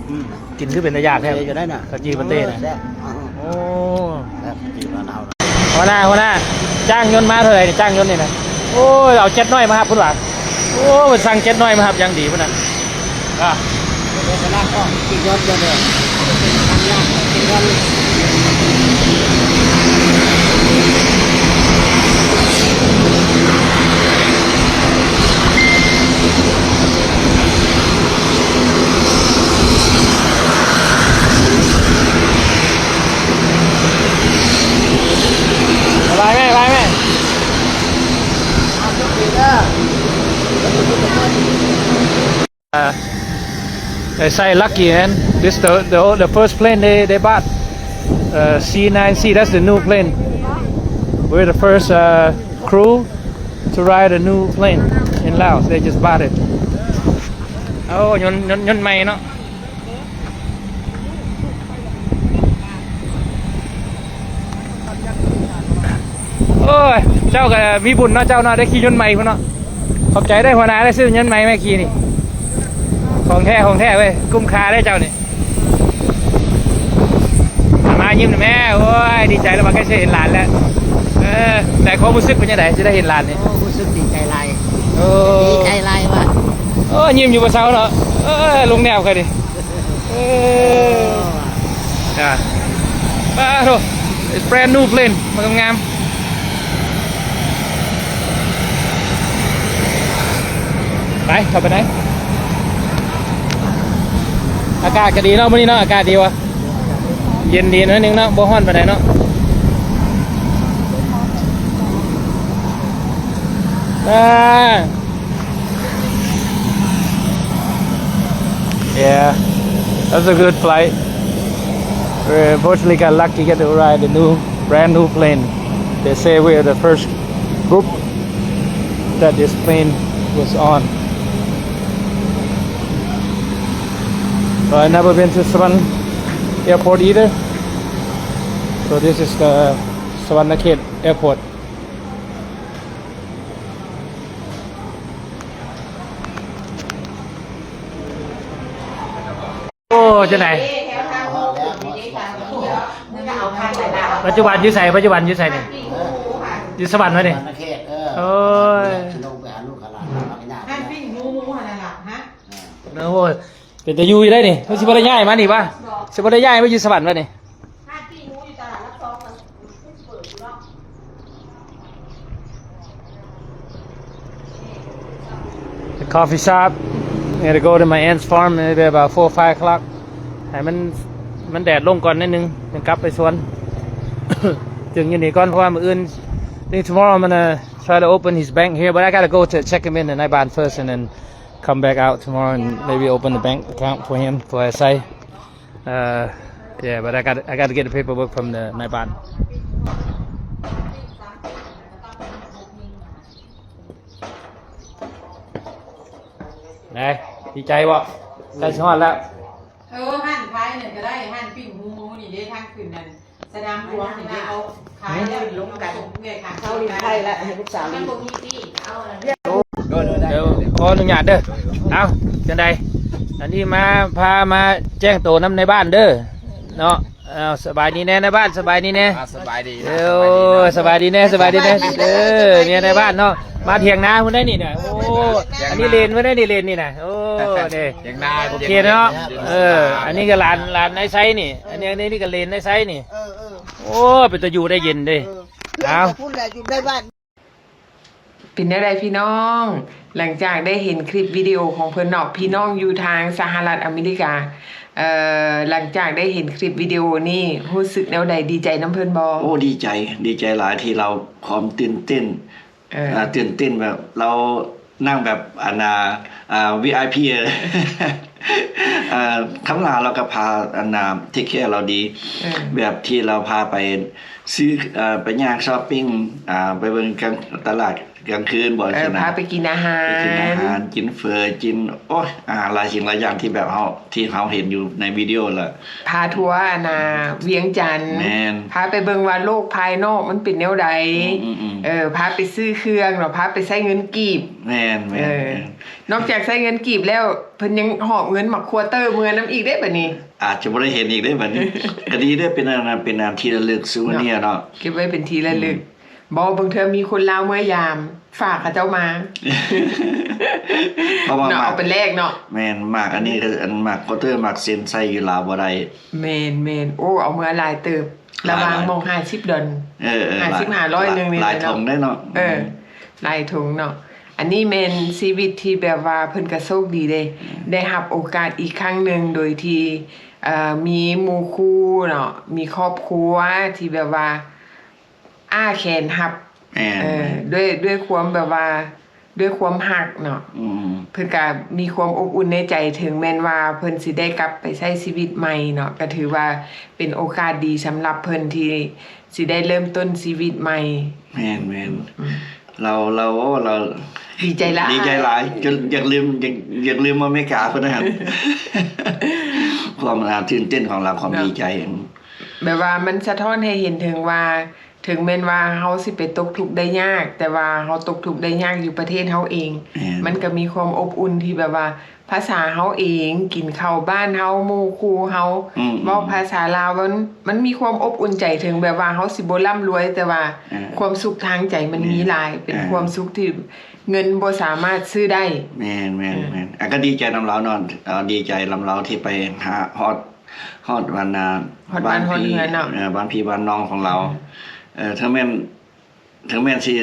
ອືມ ກິນຄືເປັນຕາຢາກແທ້. ເອີ ຢູ່ໄດ້ນະ ເຂົ້າຈີ່ປາເຕ້ນະ. ເອີ ແຊບ. ໂອ້ ແຊບ ກິນມາໜາວນະ. ຫົວໜ້າ ຫົວໜ້າ ຈ້າງຍົນມາເທົ່າໃດນີ້ ຈ້າງຍົນນີ້ນະ? ໂອ້ຍ ເອົາເຈັດນ້ອຍມາຮັບພຸ້ນຫວາ? ໂອ້ ເພິ່ນສັ່ງເຈັດນ້ອຍມາຮັບຢ່າງດີພຸ້ນນະ. ອ່າ ເດີນໄປລາກອອກ ຂີ່ຍົນເດີ ທາງຍາກ ຂີ່ຍົນ. ບາຍບາຍແມ່ ບາຍແມ່. Uh, they say lucky, man. This the, the, the first plane they, they bought. Uh, C nine C, that's the new plane. We're the first, uh, crew to ride a new plane in Laos. They just bought it. ໂອ້ ຍົນ ຍົນ ຍົນໃໝ່ເນາະ. ໂອ້ຍ ເຈົ້າກໍມີບຸນເນາະ ເຈົ້າເນາະ ໄດ້ຂີ່ຍົນໃໝ່ພຸ້ນເນາະ. ຂອບໃຈເດີຫົວໜ້າ ໄດ້ຊື້ຍົນໃໝ່ມາຂີ່ນີ້. ຂອງແທ້ ຂອງແທ້ເວີຍ ກຸ້ມຄ່າເດີເຈົ້ານີ້. ມາຍິ້ມແດ່ແມ່. ໂອ້ຍ ດີໃຈແລ້ວ ວ່າໃກ້ຊິເຫັນຫຼານແລ້ວ. ເອີ ແຕ່ຄວາມຮູ້ສຶກເປັນຈັ່ງໃດ ຊິໄດ້ເຫັນຫຼານນີ້? ໂອ້ ຮູ້ສຶກດີໃຈຫຼາຍ. ໂອ້ ດີໃຈຫຼາຍວ່າ. ໂອ້ ຍິ້ມຢູ່ບໍ່ເຊົາເນາະ. ເອີ ລົງແນວຂ້ອຍນີ້. ເອີ ອ່າ ປາໂທ brand new plane ມັນງາມ. ໄປ ເຂົ້າໄປໃນ ອາກາດກໍດີເນາະ ມື້ນີ້ເນາະ ອາກາດດີວະ ເຢັນດີໜ້ອຍໜຶ່ງເນາະ ບໍ່ຮ້ອນປານໃດເນາະ. ອ່າ Yeah, that's a good flight. We unfortunately got lucky, get to ride the new, brand new plane. They say we're the first group that this plane was on. So I never been to Sawan Airport either. So this is the Sawanakhet Airport. ໂອ້ ຈັ່ງໃດ? ປັດຈຸບັນຢູ່ໃສ? ປັດຈຸບັນຢູ່ໃສນີ້? ຢູ່ສະຫວັນວະນີ້? ໂອ້ຍ ຊິລົງໄປຫາລູກຫາຫຼານ ຮ້ານປີ້ງໝູໝູຫັ້ນນະ. ໂອ້ຍ ເປັນຕາຢູ່ຢູ່ໄດ໋ນີ້. ເພິ່ນຊິບໍ່ໄດ້ຍ້າຍມານີ້ວະ? ຊິບໍ່ໄດ້ຍ້າຍມາຢູ່ສະຫວັນວະນີ້? The coffee shop. I gotta go to my aunt's farm maybe about four, five o'clock. ໃຫ້ມັນ ມັນແດດລົງກ່ອນໜ້ອຍໜຶ່ງ ຈຶ່ງກັບໄປສວນ. ຈຶ່ງຢູ່ນີ້ກ່ອນ ເພາະວ່າມື້ອື່ນ I think tomorrow I'm gonna try to open his bank here, but I gotta go to check him in ໃນບ້ານ first and then come back out tomorrow and maybe open a bank account for him for S I. Uh, yeah, but I got I got to get the paperwork from the ນາຍບ້ານ. ໄດ້ ດີໃຈບໍ່? ໃກ້ຊິຮອດແລ້ວ. ເອີ ຮ້ານຂາຍນັ້ນກໍໄດ້ ຮ້ານປີ້ງຫູໝູນີ້ເດ້ ທາງຂຶ້ນນັ້ນ ສະໜາມຫຼວງນີ້ເດ້ ເຂົາຂາຍແລ້ວ ລົງກັນ ເຂົາຫຼິ້ນໄພ້ລະ ໃຫ້ລູກສາວຫຼິ້ນ. ເດີ ຂໍອະນຸຍາດເດີ. ເອົາ ຈັ່ງໃດ ອັນນີ້ມາ ພາມາແຈ້ງໂຕນຳນາຍບ້ານເດີເນາະ. ເອົາ ສະບາຍດີແດ່ນາຍບ້ານ ສະບາຍດີແດ່. ອ່າ ສະບາຍດີ ເອີ ສະບາຍດີແດ່ ສະບາຍດີແດ່. ເອີ ເມຍນາຍບ້ານເນາະ ມາຖຽງນາພຸ້ນໄດ໋ນີ້ນະ. ໂອ້ ອັນນີ້ເລນພຸ້ນໄດ໋ນີ້ ເລນນີ້ນະ. ໂອ້ ເດ້ ຖຽງນາ ໂອເຄເນາະ. ເອີ ອັນນີ້ກໍຫຼານ ຫຼານນາຍໄຊນີ້ ອັນນີ້ ອັນນີ້ກໍເລນນາຍໄຊນີ້. ເອີ ເອີ ໂອ້ ເປັນຕາຢູ່ໄດ້ເຢັນເດ້. ເອີ ເອົາ ພຸ້ນແຫຼະ ຢູ່ໃນບ້ານ. ເປັນແນວໃດພີ່ນ້ອງ? ຫຼັງຈາກໄດ້ເຫັນຄລິບວິດີໂອຂອງເພິ່ນເນາະ ພີ່ນ້ອງຢູ່ທາງສະຫະລັດອາເມລິກາ ເອີ ຫຼັງຈາກໄດ້ເຫັນຄລິບວິດີໂອນີ້ ຮູ້ສຶກແນວໃດ? ດີໃຈນຳເພິ່ນບໍ່? ໂອ້ ດີໃຈ ດີໃຈຫຼາຍທີ່ລາວຄວາມຕື່ນເຕັ້ນ. ເອີ ອ່າ ຕື່ນເຕັ້ນແບບລາວນັ່ງແບບ ອັນນ່າ ອ່າ ວີໄອພີ ອ່າ ທຳລາວລາວກໍພາ ອັນນ່າ ເທກແຄລາວດີ. ເອີ ແບບທີ່ລາວພາໄປຊື້ ເອີ ໄປຍ່າງຊັອບປິງ ອ່າ ໄປເບິ່ງກາງ ຕະຫຼາດກາງຄືນບໍ ເອີ ຊັ້ນນະ ພາໄປກິນອາຫານ ໄປກິນອາຫານ ກິນເຝີ ກິນ ໂອ້ຍ ອາຫານຫຼາຍສິ່ງຫຼາຍຢ່າງທີ່ແບບເຮົາ ທີ່ເຮົາເຫັນຢູ່ໃນວິດີໂອລະ ພາທົວ ອັນນ່າ ວຽງຈັນ. ແມ່ນ ພາໄປເບິ່ງວ່າໂລກພາຍນອກມັນເປັນແນວໃດ. ອືມໆໆ ເອີ ພາໄປຊື້ເຄື່ອງເນາະ ພາໄປໃຊ້ເງິນກີບ. ແມ່ນໆໆ ເອີ ນອກຈາກໃຊ້ເງິນກີບແລ້ວ ເພິ່ນຍັງຫອບເງິນມາຄວເຕີເມືອນຳອີກເດ້ບາດນີ້. ອາດຈະບໍ່ໄດ້ເຫັນອີກເດ້ບາດນີ້. ກໍດີເດ້ ເປັນອັນນັ້ນ ເປັນອັນທີ່ລະລຶກ souvenir ເນາະ ເນາະ ເກັບໄວ້ເປັນທີ່ລະລຶກ. ອືມ ບໍ່ ບາງເທື່ອມີຄົນລາວເມືອຢາມ ຝາກເຂົາເຈົ້າມາ ເພາະວ່າ ເນາະ ໝາກ ເອົາໄປແລກເນາະ. ແມ່ນ ໝາກອັນນີ້ກໍ ອືມ ອັນໝາກຄວເຕີ ໝາກເຊັນໃຊ້ຢູ່ລາວບໍ່ໄດ້. ແມ່ນໆ ໂອ້ ເອົາເມືອຫຼາຍເຕີບ ລະຫວ່າງໝ່ອງຫ້າສິບດອນ ເອີໆ ຫ້າສິບ ຫ້າຮ້ອຍ ໜຶ່ງນີ້ແຫຼະເນາະ ຫຼາຍຖົງເດ້ເນາະ. ເອີ ອືມ ຫຼາຍຖົງເນາະ. ອັນນີ້ແມ່ນຊີວິດທີ່ແບບວ່າເພິ່ນກໍໂຊກດີເດ້ ອືມ ໄດ້ຮັບໂອກາດອີກຄັ້ງໜຶ່ງ ໂດຍທີ່ ເອີ ມີໝູ່ຄູ່ເນາະ ມີຄອບຄົວທີ່ແບບວ່າ ອ້າແຂນຮັບ ແມ່ນ ເອີ ແມ່ນ ດ້ວຍ ດ້ວຍຄວາມແບບວ່າ ດ້ວຍຄວາມຮັກເນາະ. ອືມ ເພິ່ນກະມີຄວາມອົບອຸ່ນໃນໃຈ ເຖິງແມ່ນວ່າເພິ່ນຊິໄດ້ກັບໄປໃຊ້ຊີວິດໃໝ່ເນາະ ກະຖືວ່າເປັນໂອກາດດີສຳລັບເພິ່ນທີ່ຊິໄດ້ເລີ່ມຕົ້ນຊີວິດໃໝ່. ແມ່ນໆ ອືມ ລາວ ລາວ ໂອ້ ລາວດີໃຈຫຼາຍ ດີໃຈຫຼາຍ ຈົນຢາກລືມ ຢາກ ຢາກລືມອາເມລິກາພຸ້ນນະ ຄວາມ ອ່າ ຕື່ນເຕັ້ນຂອງລາວ ຄວາມ ເນາະ ດີໃຈ ແບບວ່າມັນສະທ້ອນໃຫ້ເຫັນເຖິງວ່າ ເຖິງແມ່ນວ່າເຮົາຊິໄປຕົກທຸກໄດ້ຍາກ ແຕ່ວ່າເຮົາຕົກທຸກໄດ້ຍາກຢູ່ປະເທດເຮົາເອງ ແມ່ນ ມັນກໍມີຄວາມອົບອຸ່ນທີ່ແບບວ່າພາສາເຮົາເອງ ກິນເຂົ້າບ້ານເຮົາ ໝູ່ຄູ່ເຮົາ ອືມໆ ເວົ້າພາສາລາວ ມັນ ມັນມີຄວາມອົບອຸ່ນໃຈ ເຖິງແບບວ່າເຮົາຊິບໍ່ລ່ຳລວຍ ແຕ່ວ່າ ເອີ ຄວາມສຸກທາງໃຈມັນ ແມ່ນ ມີຫຼາຍ ເປັນ ເອີ ຄວາມສຸກທີ່ເງິນບໍ່ສາມາດຊື້ໄດ້. ແມ່ນໆໆ ເອີ ອ່ະ ກໍດີໃຈນຳລາວເນາະ ເອີ ດີໃຈນຳລາວທີ່ໄປຫາຮອດ ຮອດບ້ານນາ ຮອດບ້ານຮອດເຮືອນເນາະ ເອີ ບ້ານພີ່ບ້ານນ້ອງຂອງລາວ. ເອີ ເອີ ເຖິງແມ່ນ ເຖິງແມ່ນຊິ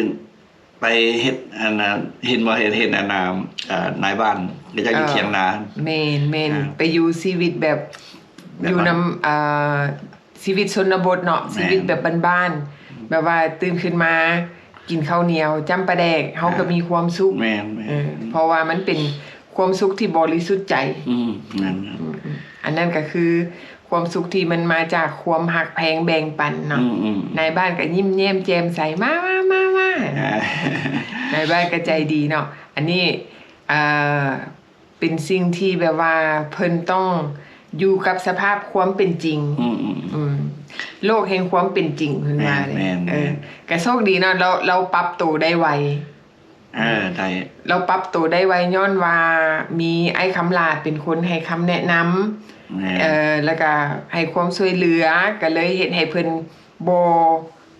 ໄປເຮັດ ອັນນ່າ ເຫັນບໍ່ ເຫັນ ເຫັນ ອັນນ່າ ເອີ ນາຍບ້ານກໍຢາກຢູ່ ເອີ ຖຽງນາ. ແມ່ນໆ ອ່າ ໄປຢູ່ຊີວິດແບບ ແບບ ຢູ່ນຳ ອ່າ ຊີວິດຊົນນະບົດເນາະ ແມ່ນ ຊີວິດແບບບ້ານໆ ແບບວ່າຕື່ນຂຶ້ນມາ ກິນເຂົ້າໜຽວຈ້ຳປາແດກ ເຮົາກໍ ອ່າ ມີຄວາມສຸກ. ແມ່ນໆ ເອີ ເພາະວ່າມັນເປັນຄວາມສຸກທີ່ບໍລິສຸດໃຈ. ອືມ ແມ່ນໆ ອືມໆ ອັນນັ້ນກໍຄືຄວາມສຸກທີ່ມັນມາຈາກຄວາມຮັກແພງແບ່ງປັນເນາະ. ອືມໆ ນາຍບ້ານກໍຍິ້ມແຍ້ມແຈ່ມໃສ ມາໆໆໆ ອ່າ ນາຍບ້ານກໍໃຈດີເນາະ. ອັນນີ້ ອ່າ ເປັນສິ່ງທີ່ແບບວ່າເພິ່ນຕ້ອງຢູ່ກັບສະພາບຄວາມເປັນຈິງ. ອືມໆໆ ອືມ ໂລກແຫ່ງຄວາມເປັນຈິງເພິ່ນວ່າເດ້. ແມ່ນໆໆ ເອີ ກໍໂຊກດີເນາະ ລາວ ລາວປັບໂຕໄດ້ໄວ. ເອີ ໄດ້ ລາວປັບໂຕໄດ້ໄວຍ້ອນວ່າມີອ້າຍຄຳຫຼ້າເປັນຄົນໃຫ້ຄຳແນະນຳ. ແມ່ນ ເອີ ແລ້ວກໍໃຫ້ຄວາມຊ່ວຍເຫຼືອ ກໍເລີຍເຮັດໃຫ້ເພິ່ນບໍ່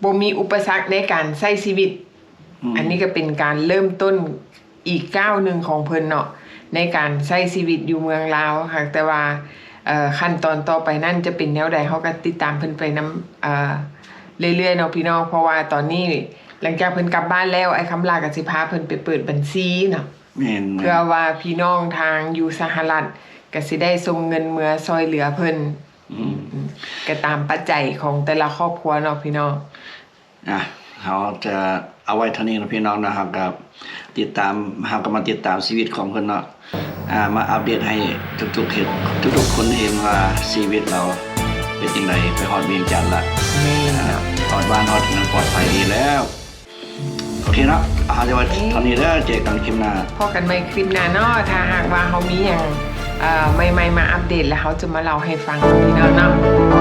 ບໍ່ມີອຸປະສັກໃນການໃຊ້ຊີວິດ. ອືມ ອັນນີ້ກໍເປັນການເລີ່ມຕົ້ນອີກກ້າວໜຶ່ງຂອງເພິ່ນເນາະ ໃນການໃຊ້ຊີວິດຢູ່ເມືອງລາວ. ຫາກແຕ່ວ່າ ເອີ ຂັ້ນຕອນຕໍ່ໄປນັ້ນຈະເປັນແນວໃດ ເຮົາກໍຕິດຕາມເພິ່ນໄປນຳ ເອີ ເລື້ອຍໆເນາະພີ່ນ້ອງ. ເພາະວ່າຕອນນີ້ຫຼັງຈາກເພິ່ນກັບບ້ານແລ້ວ ອ້າຍຄຳຫຼ້າກໍຊິພາເພິ່ນໄປເປີດບັນຊີເນາະ. ແມ່ນໆ ເພື່ອວ່າພີ່ນ້ອງທາງຢູ່ສະຫະລັດກໍຊິໄດ້ສົ່ງເງິນເມືອຊ່ອຍເຫຼືອເພິ່ນ. ອືມ ອືມ ກໍຕາມປັດໄຈຂອງແຕ່ລະຄອບຄົວເນາະພີ່ນ້ອງ. ອ່ະ ເຮົາຈະ ເອົາໄວ້ເທົ່ານີ້ເນາະພີ່ນ້ອງເນາະ. ເຮົາກໍຕິດຕາມ ເຮົາກໍມາຕິດຕາມຊີວິດຂອງເພິ່ນເນາະ ອ່າ ມາອັບເດດໃຫ້ທຸກໆເຫັນ ທຸກໆຄົນເຫັນວ່າຊີວິດລາວເປັນຈັ່ງໃດ ໄປຮອດວຽງຈັນລະ ແມ່ນ ອ່າ ຮອດບ້ານຮອດເມືອງປອດໄພດີແລ້ວ. ໂອເຄເນາະ ເຮົາຈະໄວ້ເທົ່ານີ້ເດີ ເຈີກັນຄລິບໜ້າ ພໍ້ກັນໃໝ່ຄລິບໜ້າເນາະ. ຖ້າຫາກວ່າເຮົາມີຫຍັງ ເອີ ໃໝ່ໆມາອັບເດດ ແລ້ວເຮົາຈະມາເລົ່າໃຫ້ຟັງເນາະພີ່ນ້ອງເນາະ. ໂອ